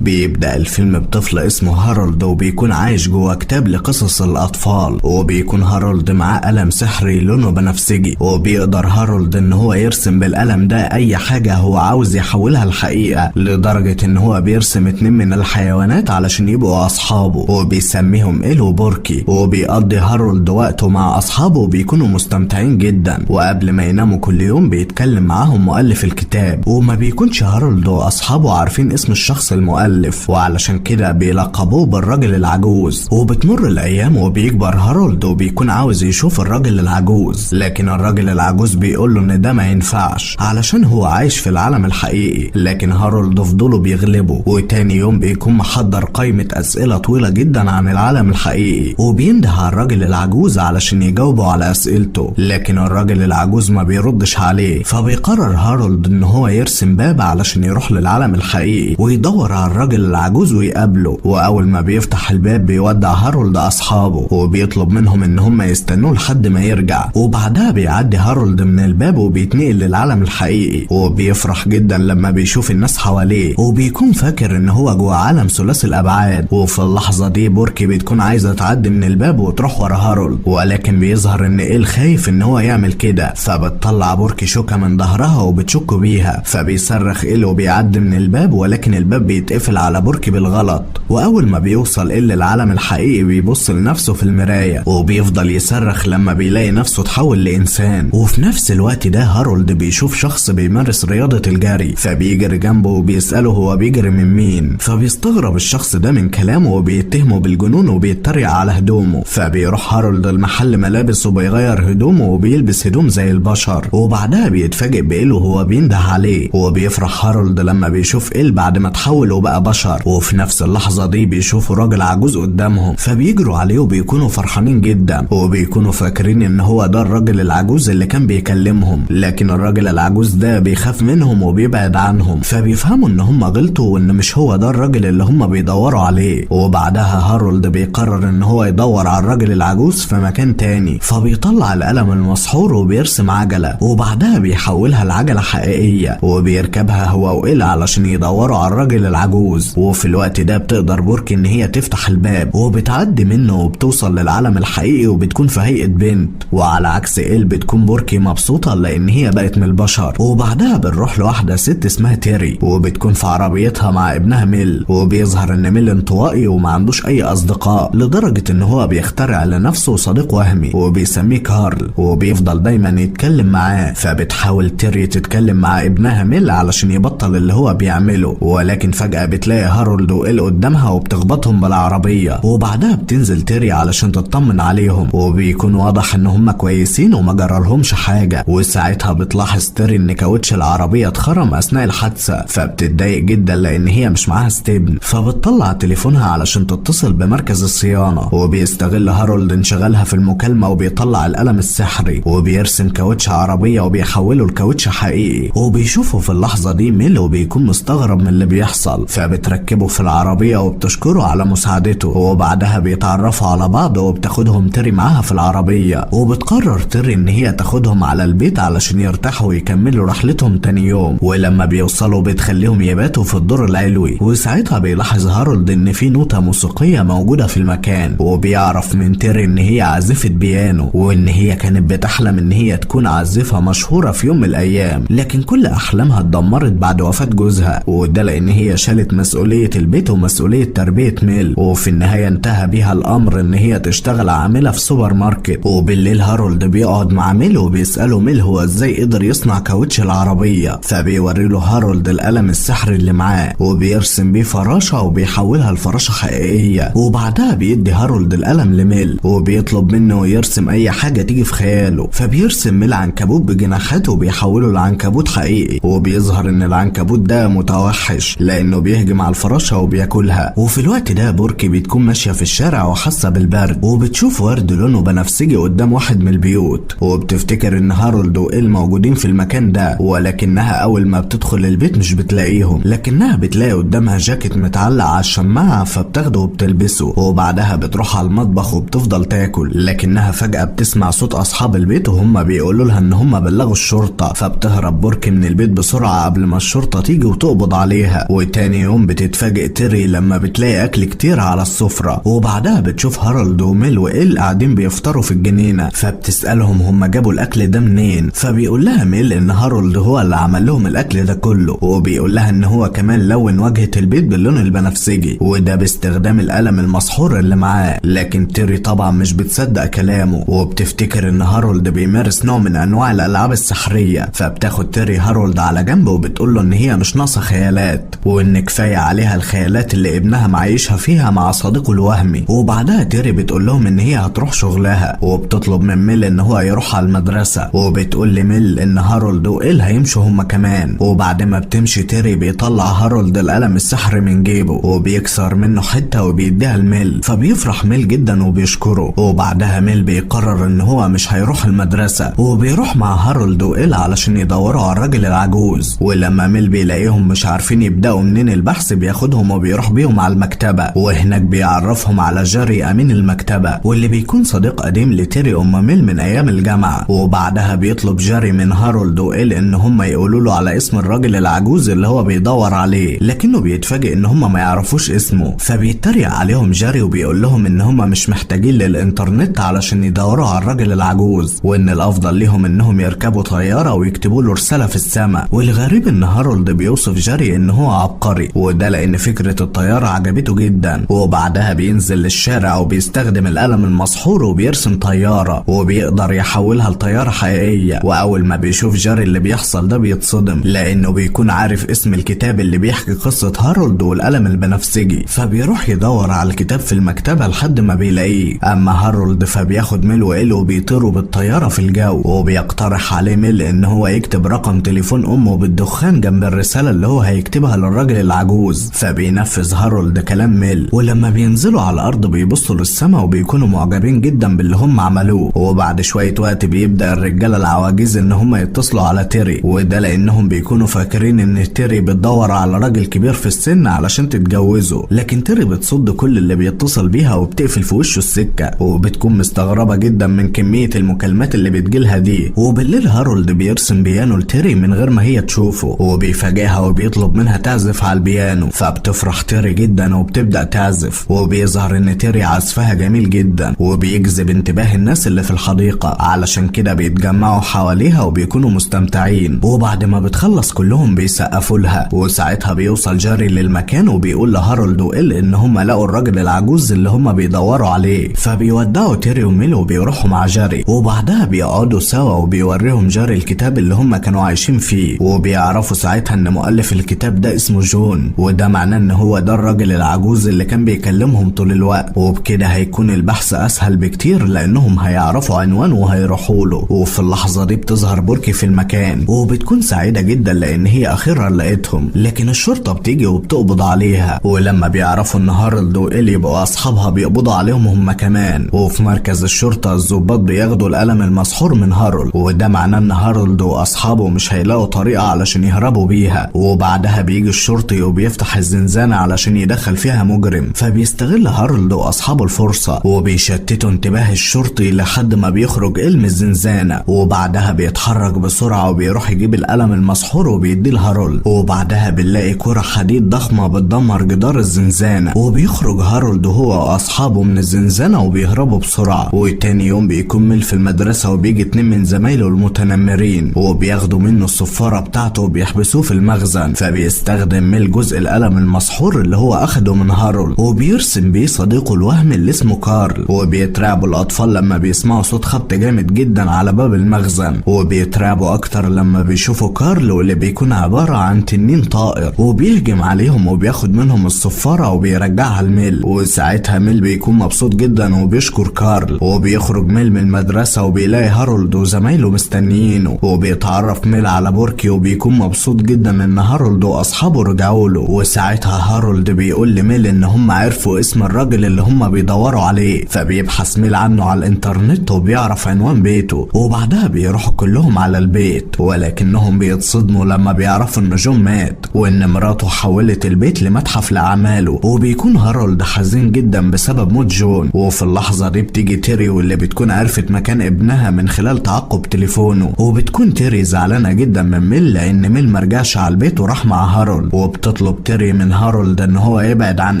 بيبدأ الفيلم بطفل اسمه هارولد، وبيكون عايش جوه كتاب لقصص الأطفال، وبيكون هارولد معاه قلم سحري لونه بنفسجي، وبيقدر هارولد ان هو يرسم بالقلم ده اي حاجة هو عاوز يحولها لحقيقة، لدرجة ان هو بيرسم 2 من الحيوانات علشان يبقوا اصحابه، وبيسميهم إيل وبوركي. وبيقضي هارولد وقته مع اصحابه وبيكونوا مستمتعين جدا، وقبل ما يناموا كل يوم بيتكلم معاهم مؤلف الكتاب، وما بيكونش هارولد واصحابه عارفين اسم الشخص المؤلف، وعلشان كده بيلقبوه بالراجل العجوز. وبتمر الايام وبيكبر هارولد وبيكون عاوز يشوف الراجل العجوز، لكن الراجل العجوز بيقول له ان ده ما ينفعش علشان هو عايش في العالم الحقيقي، لكن هارولد فضوله بيغلبه. وتاني يوم بيكون محضر قائمة اسئلة طويلة جدا عن العالم الحقيقي، وبينده على الراجل العجوز علشان يجاوبه على اسئلته، لكن الراجل العجوز ما بيردش عليه. فبيقرر هارولد ان هو يرسم باب علشان يروح للعالم الحقيقي ويدور على الراجل العجوز ويقابله. واول ما بيفتح الباب بيودع هارولد اصحابه وبيطلب منهم ان هم يستنوه لحد ما يرجع. وبعدها بيعدي هارولد من الباب وبيتنقل للعالم الحقيقي، وبيفرح جدا لما بيشوف الناس حواليه، وبيكون فاكر ان هو جوه عالم ثلاثي الابعاد. وفي اللحظه دي بوركي بتكون عايزه تعدي من الباب وتروح ورا هارولد، ولكن بيظهر ان إيل خايف ان هو يعمل كده، فبتطلع بوركي شوكه من ظهرها وبتشك بيها، فبيصرخ إيل وبيعدي من الباب، ولكن الباب بيتقفل على بوركي بالغلط. واول ما بيوصل إيل للعالم الحقيقي بيبص لنفسه في المرايه وبيفضل يصرخ لما بيلاقي نفسه اتحول لانسان. وفي نفس الوقت ده هارولد بيشوف شخص بيمارس رياضه الجري، فبيجري جنبه وبيساله هو بيجري من مين، فبيستغرب الشخص ده من كلامه وبيتهمه بالجنون وبيتريق على هدومه. فبيروح هارولد المحل ملابس وبيغير هدومه وبيلبس هدوم زي البشر، وبعدها بيتفاجئ بإيل وهو بينده عليه، وبيفرح هارولد لما بيشوف إيل بعد ما اتحول وبقى بشر. وفي نفس اللحظة دي بيشوفوا راجل عجوز قدامهم، فبيجروا عليه وبيكونوا فرحانين جدا، وبيكونوا فاكرين ان هو ده الراجل العجوز اللي كان بيكلمهم، لكن الراجل العجوز ده بيخاف منهم وبيبعد عنهم، فبيفهموا ان هم غلطوا وان مش هو ده الراجل اللي هم بيدوروا عليه. وبعدها هارولد بيقرر ان هو يدور على الراجل العجوز في مكان تاني، فبيطلع القلم المسحور وبيرسم عجلة، وبعدها بيحولها لعجلة حقيقية وبيركبها هو وإيل علشان يدوروا على الراجل العجوز. وفي الوقت ده بتقدر بوركي ان هي تفتح الباب وبتعدي منه وبتوصل للعالم الحقيقي وبتكون في هيئة بنت، وعلى عكس إيل بتكون بوركي مبسوطة لان هي بقت من البشر. وبعدها بنروح لواحدة ست اسمها تيري، وبتكون في عربيتها مع ابنها ميل، وبيظهر ان ميل انطوائي وما عندوش اي اصدقاء، لدرجة ان هو بيخترع لنفسه صديق وهمي وبيسميه كارل، وبيفضل دايما يتكلم معاه. فبتحاول تيري تتكلم مع ابنها ميل علشان يبطل اللي هو بيعمله، ولكن فجأة بتلاقي هارولد وإيل قدامها وبتخبطهم بالعربية. وبعدها بتنزل تيري علشان تطمن عليهم، وبيكون واضح ان هم كويسين وما جرالهمش حاجة. وساعتها بتلاحظ تيري ان كاوتش العربية اتخرم اثناء الحادثة، فبتتضايق جدا لان هي مش معاها ستبن، فبتطلع تليفونها علشان تتصل بمركز الصيانة. وبيستغل هارولد انشغالها في المكالمة وبيطلع القلم السحري وبيرسم كاوتش عربية وبيحوله لكاوتش حقيقي. وبيشوفه في اللحظة دي ميل وبيكون مستغرب من اللي بيحصل، فبتركبه في العربية وبتشكره على مساعدته. وبعدها بيتعرفوا على بعض وبتاخدهم تيري معاها في العربية، وبتقرر تيري ان هي تاخدهم على البيت علشان يرتاحوا ويكملوا رحلتهم تاني يوم. ولما بيوصلوا بتخليهم يباتوا في الدور العلوي، وساعتها بيلاحظ هارولد ان في نوتة موسيقية موجودة في المكان، وبيعرف من تيري ان هي عازفة بيانو، وان هي كانت بتحلم ان هي تكون عازفة مشهورة في يوم من الايام، لكن كل احلامها اتدمرت بعد وفاة جوزها، وده لان هي شالت مسؤولية البيت ومسؤولية تربية ميل. وفي النهاية انتهى بيها الامر ان هي تشتغل عاملة في سوبر ماركت. وبالليل هارولد بيقعد مع ميل وبيسأله ميل هو ازاي قدر يصنع كاوتش العربية، فبيوري له هارولد القلم السحري اللي معاه وبيرسم بيه فراشة وبيحولها لفراشة حقيقية. وبعدها بيدي هارولد القلم لميل وبيطلب منه يرسم اي حاجة تيجي في خياله، فبيرسم ميل عنكبوت بجناحاته وبيحوله لعنكبوت حقيقي، وبيظهر ان العنكبوت ده متوحش لانه بيهجم على الفراشة وبياكلها. وفي الوقت ده بوركي بتكون ماشية في الشارع وحاسة بالبرد، وبتشوف ورد لونه بنفسجي قدام واحد من البيوت، وبتفتكر ان هارولد وإيل موجودين في المكان ده، ولكنها اول ما بتدخل البيت مش بتلاقيهم، لكنها بتلاقي قدامها جاكيت متعلق على الشماعة فبتاخده وبتلبسه. وبعدها بتروح على المطبخ وبتفضل تاكل، لكنها فجأة بتسمع صوت اصحاب البيت وهم بيقولوا لها ان هم بلغوا الشرطة، فبتهرب بوركي من البيت بسرعة قبل ما الشرطة تيجي وتقبض عليها. وتاني يوم يوم بتتفاجئ تيري لما بتلاقي اكل كتير على السفرة، وبعدها بتشوف هارولد وميل وإل قاعدين بيفطروا في الجنينة، فبتسألهم هم جابوا الاكل ده منين؟ فبيقول لها ميل ان هارولد هو اللي عمل لهم الاكل ده كله، وبيقول لها ان هو كمان لون واجهة البيت باللون البنفسجي وده باستخدام القلم المسحور اللي معاه. لكن تيري طبعا مش بتصدق كلامه وبتفتكر ان هارولد بيمارس نوع من انواع الالعاب السحرية، فبتاخد تيري هارولد على جنب وبتقول له ان هي مش ناقصة خيالات وان كفاية عليها الخيالات اللي ابنها معيشها فيها مع صديقه الوهمي. وبعدها تيري بتقول لهم ان هي هتروح شغلها، وبتطلب من ميل ان هو يروح على المدرسة، وبتقول لميل ان هارولد وإل هيمشوا هما كمان. وبعد ما بتمشي تيري بيطلع هارولد القلم السحري من جيبه وبيكسر منه حتة وبيديها لميل، فبيفرح ميل جدا وبيشكره. وبعدها ميل بيقرر ان هو مش هيروح المدرسة وبيروح مع هارولد وإل علشان يدوروا على الراجل العجوز. ولما ميل بيلاقيهم مش عارفين يبدأوا منين البحث بياخدهم وبيروح بيهم على المكتبة، وهناك بيعرفهم على جاري امين المكتبة واللي بيكون صديق قديم لتيري ام ميل من ايام الجامعة. وبعدها بيطلب جاري من هارولد وإل ان هم يقولوا له على اسم الراجل العجوز اللي هو بيدور عليه، لكنه بيتفاجئ ان هم ما يعرفوش اسمه، فبيتريق عليهم جاري وبيقول لهم ان هم مش محتاجين للانترنت علشان يدوروا على الراجل العجوز، وان الافضل ليهم انهم يركبوا طيارة ويكتبوا له رسالة في السماء. والغريب ان هارولد بيوصف جاري ان هو عبقري، وده لان فكرة الطيارة عجبته جدا. وبعدها بينزل للشارع وبيستخدم القلم المسحور وبيرسم طيارة وبيقدر يحولها لطيارة حقيقية. واول ما بيشوف جاري اللي بيحصل ده بيتصدم لانه بيكون عارف اسم الكتاب اللي بيحكي قصة هارولد والقلم البنفسجي، فبيروح يدور على الكتاب في المكتبة لحد ما بيلاقيه. اما هارولد فبياخد ميل وإل وبيطيروا بالطيارة في الجو، وبيقترح عليه ميل ان هو يكتب رقم تليفون امه بالدخان جنب الرسالة اللي هو هيكتبها للراجل العجوز، فبينفذ هارولد كلام ميل. ولما بينزلوا على الارض بيبصوا للسما وبيكونوا معجبين جدا باللي هم عملوه. وبعد شوية وقت بيبدأ الرجالة العواجيز ان هم يتصلوا على تيري، وده لانهم بيكونوا فاكرين ان تيري بتدور على راجل كبير في السن علشان تتجوزه، لكن تيري بتصد كل اللي بيتصل بيها وبتقفل في وشه السكة، وبتكون مستغربة جدا من كمية المكالمات اللي بتجيلها دي. وبالليل هارولد بيرسم بيانو لتيري من غير ما هي تشوفه، وبيفاجئها وبيطلب منها تعزف على البيانو، فبتفرح تيري جدا وبتبدأ تعزف، وبيظهر ان تيري عزفها جميل جدا وبيجذب انتباه الناس اللي في الحديقة، علشان كده بيتجمعوا حواليها وبيكونوا مستمتعين. وبعد ما بتخلص كلهم بيسقفوا لها، وساعتها بيوصل جاري للمكان وبيقول لهارولد وإل ان هم لقوا الراجل العجوز اللي هم بيدوروا عليه، فبيودعوا تيري وميل وبيروحوا مع جاري. وبعدها بيقعدوا سوا وبيوريهم جاري الكتاب اللي هم كانوا عايشين فيه، وبيعرفوا ساعتها ان مؤلف الكتاب ده اسمه جون، وده معناه ان هو ده الراجل العجوز اللي كان بيكلمهم طول الوقت، وبكده هيكون البحث اسهل بكتير لانهم هيعرفوا عنوانه وهيروحوا له. وفي اللحظة دي بتظهر بوركي في المكان وبتكون سعيدة جدا لان هي اخيرا لقيتهم، لكن الشرطة بتيجي وبتقبض عليها، ولما بيعرفوا ان هارولد وإلي بقوا اصحابها بيقبضوا عليهم هم كمان. وفي مركز الشرطة الضباط بياخدوا القلم المسحور من هارولد، وده معناه ان هارولد واصحابه مش هيلاقوا طريقة علشان يهربوا بيها. وبعدها بيجي الشرطي وبيفتح الزنزانة علشان يدخل فيها مجرم، فبيستغل هارولد واصحابه الفرصة وبيشتتوا انتباه الشرطي لحد ما بيخرج إل من الزنزانة. وبعدها بيتحرك بسرعة وبيروح يجيب القلم المسحور وبيديه لهارولد، وبعدها بنلاقي كرة حديد ضخمة بتدمر جدار الزنزانة، وبيخرج هارولد هو واصحابه من الزنزانة وبيهربوا بسرعة. وتاني يوم بيكون ميل في المدرسة وبيجي 2 من زمايله المتنمرين وبياخدوا منه الصفارة بتاعته وبيحبسوه في المخزن، فبيستخدم ميل جزء القلم المسحور اللي هو اخده من هارولد وبيرسم بيه صديقه الوهمي اللي اسمه كارل. وبيترعبوا الاطفال لما بيسمعوا صوت خبط جامد جدا على باب المخزن، وبيترعبوا اكتر لما بيشوفوا كارل واللي بيكون عبارة عن تنين طائر، وبيهجم عليهم وبياخد منهم الصفارة وبيرجعها لميل. وساعتها ميل بيكون مبسوط جدا وبيشكر كارل. وبيخرج ميل من المدرسة وبيلاقي هارولد وزمايله مستنيينه، وبيتعرف ميل على بوركي وبيكون مبسوط جدا ان هارولد واصحابه رجعوا له. وساعتها هارولد بيقول لميل ان هم عرفوا اسم الراجل اللي هم بيدوروا عليه، فبيبحث ميل عنه على الانترنت وبيعرف عنوان بيته. وبعدها بيروحوا كلهم على البيت، ولكنهم بيتصدموا لما بيعرفوا ان جون مات وان مراته حولت البيت لمتحف لأعماله، وبيكون هارولد حزين جدا بسبب موت جون. وفي اللحظة دي بتيجي تيري واللي بتكون عرفت مكان ابنها من خلال تعقب تليفونه، وبتكون تيري زعلانة جدا من ميل لان ميل مرجعش على البيت وراح مع هارولد، وبتطلب وبتطلب تيري من هارولد ان هو يبعد عن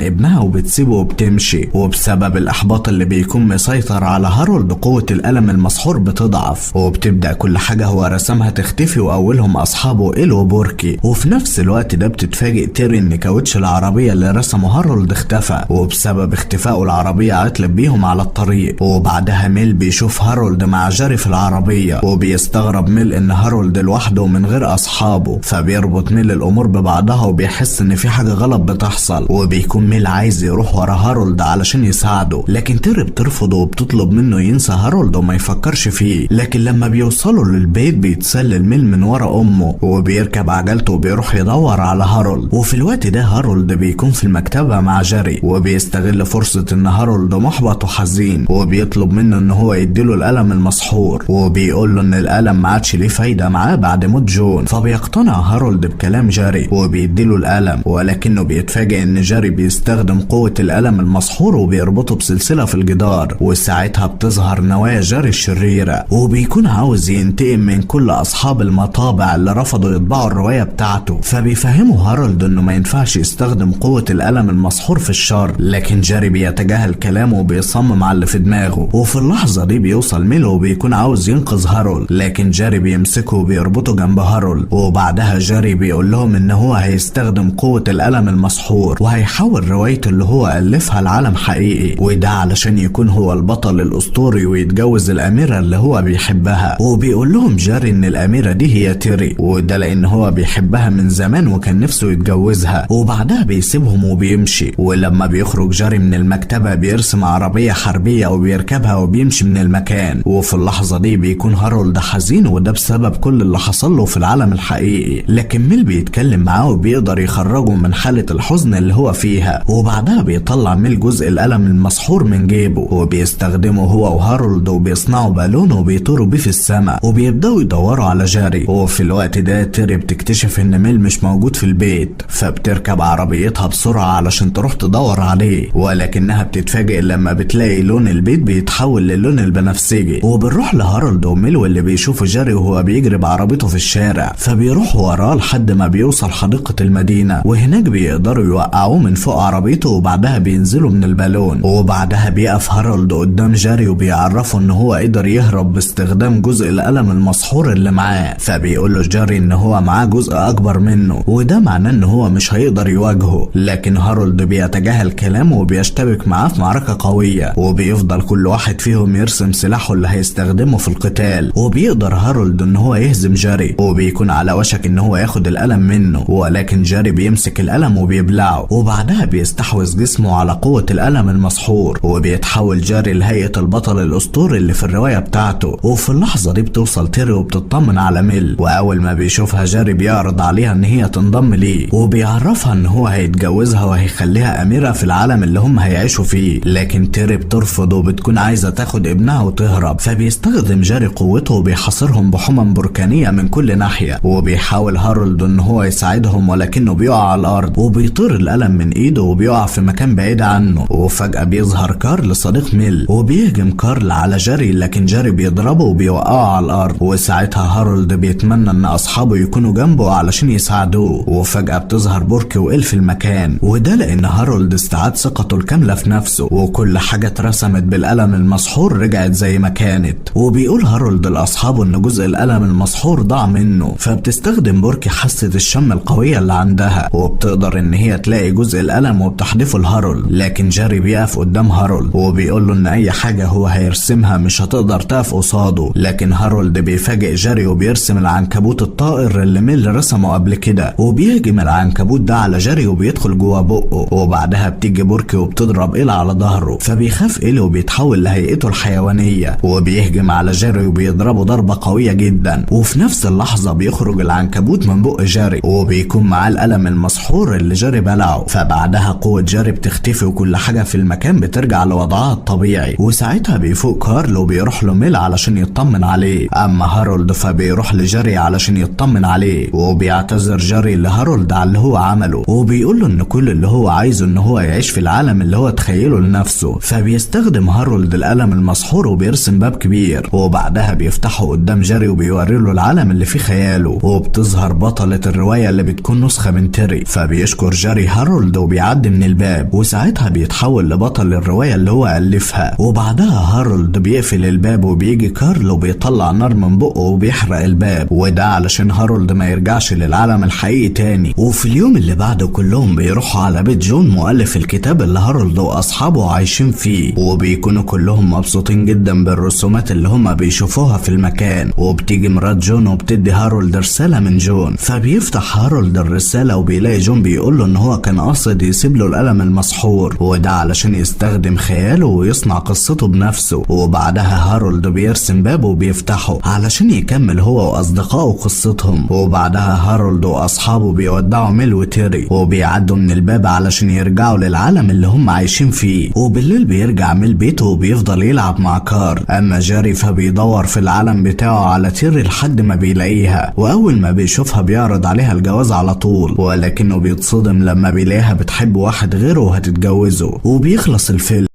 ابنها وبتسيبه وبتمشي. وبسبب الاحباط اللي بيكون مسيطر على هارولد قوة القلم المسحور بتضعف، وبتبدأ كل حاجة هو رسمها تختفي، واولهم اصحابه إيل وبوركي. وفي نفس الوقت ده بتتفاجئ تيري ان كاوتش العربية اللي رسمه هارولد اختفى، وبسبب اختفائه العربية عطلت بيهم على الطريق. وبعدها ميل بيشوف هارولد مع جاري في العربية، وبيستغرب ميل ان هارولد لوحده من غير اصحابه، فبيربط ميل الامور ببعضها وبيحس ان في حاجة غلط بتحصل، وبيكون ميل عايز يروح ورا هارولد علشان يساعده، لكن تيري بترفضه وبتطلب منه ينسى هارولد وما يفكرش فيه. لكن لما بيوصلوا للبيت بيتسلل ميل من ورا امه وبيركب عجلته وبيروح يدور على هارولد. وفي الوقت ده هارولد بيكون في المكتبة مع جاري، وبيستغل فرصة ان هارولد محبط وحزين، وبيطلب منه ان هو يديله القلم المسحور، وبيقول له ان القلم ما عادش ليه فايدة معاه بعد موت جون. فبيقتنع هارولد بكلام جاري وبيديله القلم، ولكنه بيتفاجئ ان جاري بيستخدم قوة القلم المسحور وبيربطه بسلسلة في الجدار، وساعتها بتظهر نوايا جاري الشريرة، وبيكون عاوز ينتقم من كل اصحاب المطابع اللي رفضوا يطبعوا الرواية بتاعته. فبيفهمه هارولد انه ما ينفعش يستخدم قوة القلم المسحور في الشر، لكن جاري بيتجاهل كلامه وبيصمم على اللي في دماغه. وفي اللحظة دي بيوصل ميلو وبيكون عاوز ينقذ هارولد، لكن جاري بيمسكه وبيربطه جنب هارولد. وبعدها جاري بيقول لهم ان هو هيستخدم قوة القلم المسحور وهيحول روايته اللي هو ألفها لعالم حقيقي، وده علشان يكون هو البطل الأسطوري ويتجوز الأميرة اللي هو بيحبها. وبيقول لهم جاري ان الأميرة دي هي تيري، وده لان هو بيحبها من زمان وكان نفسه يتجوزها. وبعدها بيسيبهم وبيمشي. ولما بيخرج جاري من المكتبة بيرسم عربية حربية وبيركبها وبيمشي من المكان. وفي اللحظة دي بيكون هارولد حزين، وده بسبب كل اللي حصل له في العالم الحقيقي، لكن ميل بيتكلم معاه وبيقدر يخرجه من حالة الحزن اللي هو فيها. وبعدها بيطلع ميل جزء القلم المسحور من جيبه وبيستخدمه هو وهارولد وبيصنعوا بالون وبيطيروا بيه في السماء وبيبدأوا يدوروا على جاري. وفي الوقت ده تيري بتكتشف ان ميل مش موجود في البيت، فبتركب عربيتها بسرعة علشان تروح تدور عليه، ولكنها بتتفاجئ لما بتلاقي لون البيت بيتحول للون البنفسجي. وبنروح لهارولد وميل واللي بيشوفوا جاري وهو بيجري بعربيته في الشارع، فبيروح وراه لحد ما بيوصل حديقة المدينة، وهناك بيقدروا يوقعوه من فوق عربيته وبعدها بينزلوا من البالون. وبعدها بيقف هارولد قدام جاري وبيعرفه ان هو قدر يهرب باستخدام جزء القلم المسحور اللي معاه، فبيقول له جاري ان هو معاه جزء اكبر منه وده معناه ان هو مش هيقدر يواجهه. لكن هارولد بيتجاهل كلامه وبيشتبك معاه في معركة قوية، وبيفضل كل واحد فيهم يرسم سلاحه اللي هيستخدمه في القتال. وبيقدر هارولد ان هو يهزم جاري وبيكون على وشك ان هو ياخد القلم منه، ولكن جاري بيمسك القلم وبيبلعه، وبعدها بيستحوذ جسمه على قوة القلم المسحور، وبيتحول جاري لهيئة البطل الأسطوري اللي في الرواية بتاعته. وفي اللحظة دي بتوصل تيري وبتطمن على ميل، وأول ما بيشوفها جاري بيعرض عليها ان هي تنضم ليه، وبيعرفها ان هو هيتجوزها وهيخليها أميرة في العالم اللي هم هيعيشوا فيه. لكن تيري بترفض وبتكون عايزة تاخد ابنها وتهرب، فبيستخدم جاري قوته وبيحاصرهم بحمم بركانية من كل ناحية. وبيحاول هارولد ان هو يساعدهم ولكنه بيقع على الارض وبيطير القلم من ايده وبيقع في مكان بعيد عنه. وفجأة بيظهر كارل صديق ميل وبيهجم كارل على جاري، لكن جاري بيضربه وبيوقعه على الارض. وساعتها هارولد بيتمنى ان اصحابه يكونوا جنبه علشان يساعدوه. وفجأة بتظهر بوركي وإل في المكان، وده لان هارولد استعاد ثقته الكاملة في نفسه وكل حاجة اترسمت بالقلم المسحور رجعت زي ما كانت. وبيقول هارولد لاصحابه ان جزء القلم المسحور ضاع منه، فبتستخدم بوركي حاسة الشم القوية اللي عندها وبتقدر ان هي تلاقي جزء القلم وبتحدفه لهارولد. لكن جاري بيقف قدام هارولد وبيقول له ان اي حاجة هو هيرسمها مش هتقدر تقف قصاده. لكن هارولد بيفاجئ جاري وبيرسم العنكبوت الطائر اللي ميل رسمه قبل كده، وبيهجم العنكبوت ده على جاري وبيدخل جوه بقه. وبعدها بتيجي بوركي وبتضرب إيل على ظهره، فبيخاف إيل وبيتحول لهيئته الحيوانية وبيهجم على جاري وبيضربه ضربة قوية جدا. وفي نفس اللحظة بيخرج العنكبوت من بق جاري وبيكون معاه القلم المسحور اللي جاري بلعه. فبعدها قوة جاري بتختفي وكل حاجة في المكان بترجع لوضعها الطبيعي. وساعتها بيفوق كارل وبيروح له ميل علشان يطمن عليه. اما هارولد فبيروح لجاري علشان يطمن عليه، وبيعتذر جاري لهارولد على اللي هو عمله، وبيقول له ان كل اللي هو عايزه ان هو يعيش في العالم اللي هو تخيله لنفسه. فبيستخدم هارولد القلم المسحور وبيرسم باب كبير، وبعدها بيفتحه قدام جاري وبيوري له العالم اللي في خياله. وبتظهر بطلة الرواية اللي بتكون نسخة من من تيري. فبيشكر جاري هارولد وبيعدي من الباب، وساعتها بيتحول لبطل الرواية اللي هو ألفها. وبعدها هارولد بيقفل الباب وبيجي كارل وبيطلع نار من بقه وبيحرق الباب، وده علشان هارولد ما يرجعش للعالم الحقيقي تاني. وفي اليوم اللي بعده كلهم بيروحوا على بيت جون مؤلف الكتاب اللي هارولد واصحابه عايشين فيه، وبيكونوا كلهم مبسوطين جدا بالرسومات اللي هم بيشوفوها في المكان. وبتيجي مرات جون وبتدي هارولد رسالة من جون، فبيفتح هارولد الرسالة وبيلاقي جون بيقول له ان هو كان قاصد يسيب له القلم المسحور، وده علشان يستخدم خياله ويصنع قصته بنفسه. وبعدها هارولد بيرسم بابه وبيفتحه علشان يكمل هو واصدقائه قصتهم. وبعدها هارولد واصحابه بيودعوا ميل وتيري وبيعدوا من الباب علشان يرجعوا للعالم اللي هم عايشين فيه. وبالليل بيرجع ميل بيته وبيفضل يلعب مع كارل. اما جاري فبيدور في العالم بتاعه على تيري لحد ما بيلاقيها، واول ما بيشوفها بيعرض عليها الجواز على طول، ولكنه بيتصدم لما بيلاقيها بتحب واحد غيره وهتتجوزه. وبيخلص الفيلم.